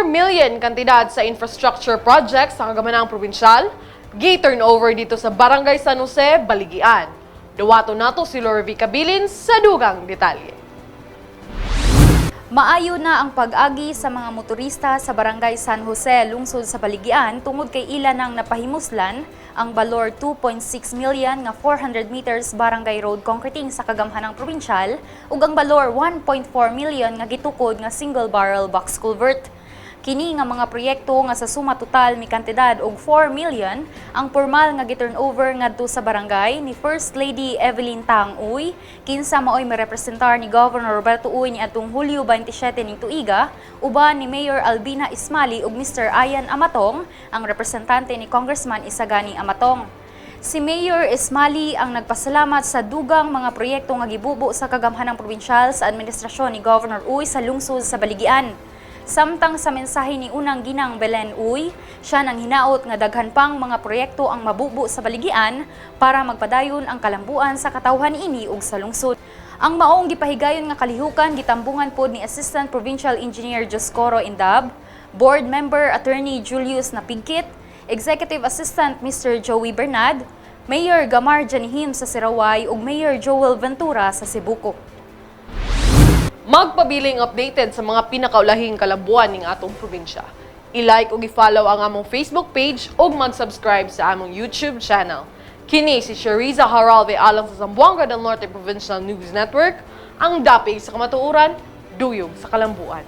4 million kantidad sa infrastructure projects sa Kagamanan Probinsyal, gi-turnover dito sa Barangay San Jose, Baligian. Duwato nato si Lorvi Cabilin sa dugang detalye. Maayo na ang pag-agi sa mga motorista sa Barangay San Jose, lungsod sa Baligian, tungod kay ila nang napahimuslan ang balor 2.6 million nga 400 meters barangay road concreting sa kagamhanang probinsyal ug ang balor 1.4 million nga gitukod nga single barrel box culvert. Kini nga mga proyekto nga sa suma total mikantidad og 4 million ang pormal nga gi-turnover ngadto sa barangay ni First Lady Evelyn Tang Uy, kinsa maoy mirepresentar ni Governor Roberto Uy niadtong Hulyo 27 ning tuiga, uban ni Mayor Albina Ismali ug Mr. Ayan Amatong, ang representante ni Congressman Isagani Amatong. Si Mayor Ismali ang nagpasalamat sa dugang mga proyekto nga gibubo sa kagamhanang probinsyal sa administrasyon ni Governor Uy sa lungsod sa Baligian. Samtang sa mensahe ni unang ginang Belen Uy, siya nang hinaot nga daghan pang mga proyekto ang mabubo sa Baligian para magpadayon ang kalambuan sa katawhan ini ug sa lungsod. Ang maong gipahigayon nga kalihukan gitambungan pod ni Assistant Provincial Engineer Joscoro Indab, Board Member Attorney Julius Napigkit, Executive Assistant Mr. Joey Bernad, Mayor Gamar Janihim sa Sirawai ug Mayor Joel Ventura sa Sibuco. Magpabiling updated sa mga pinakaulahing kalambuan ning atong probinsya. I-like ug i-follow ang among Facebook page ug mag-subscribe sa among YouTube channel. Kini si Shariza Haralde alang sa Zamboanga del Norte Provincial News Network, ang dapig sa kamatuoran, duyog sa kalambuan.